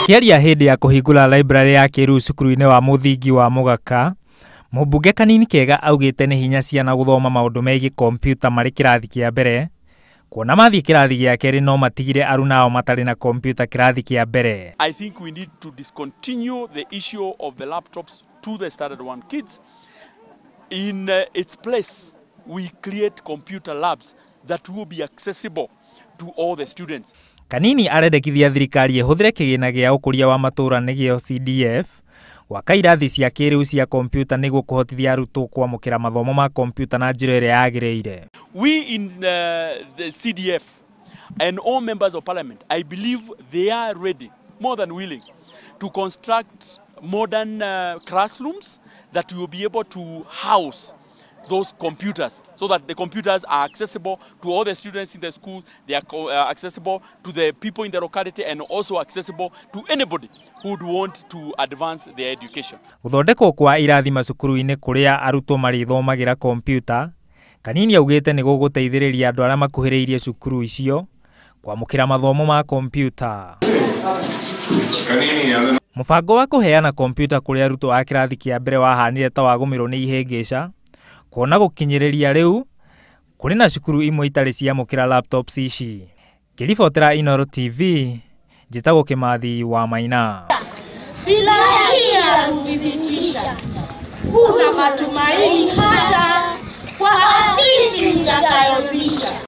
Akĩaria hĩndĩ ya kũhingũra library ya kĩrĩu cukuru-inĩ wa mũthingi wa Mũgaka, mũmbunge Kanini Kega augĩte nĩ hinya ciana gũthoma maũndũ megiĩ kompiuta marĩ kĩrathi kĩa mbere, kuona mathiĩ kĩrathi gĩa kerĩ no matigire aruna ao matarĩ na kompiuta kĩrathi kĩa mbere. I think we need to discontinue the issue of the laptops to the standard one kids. In its place, we create computer labs that will be accessible to all the students. Kanini arendekithia thirikari ĩhũthĩre kĩgĩna gĩa ũkũria wa matũũra nĩgĩo CDF gwaka irathi cia kĩrĩu cia kompiuta nĩguo kũhotithia arutwo kwamũkĩra mathomo ma kompiuta na njĩra ĩrĩa yagĩrĩire. We in the CDF and all members of parliament, I believe they are ready, more than willing, to construct modern classrooms that will be able to house those computers so that the computers are accessible to all the students in the school, they are accessible to the people in the locality and also accessible to anybody who would want to advance their education. Gũthondekwo kwa irathi macukuru-inĩ kũrĩa arutwo marĩthomagĩra kompiuta, Kanini augĩte nĩ gũgũteithĩrĩria andũ arĩa makuhĩrĩirie cukuru icio kwamũkĩra mathomo ma kompiuta. Mũbango wa kũheana kompiuta kũrĩ arutwo a kĩrathi kĩa mbere wahanire ta wagũmĩrwo nĩ ihĩngĩca, kuona gũkinyĩrĩria rĩu kũrĩ na cukuru imwe itarĩ ciamũkĩra laptops ici. Ngĩribotera Inooro TV, njĩtagwo Kĩmathi wa Maina. Bila hila kuthibitisha, huna matumaini hasha kwa afisi mtakayopisha.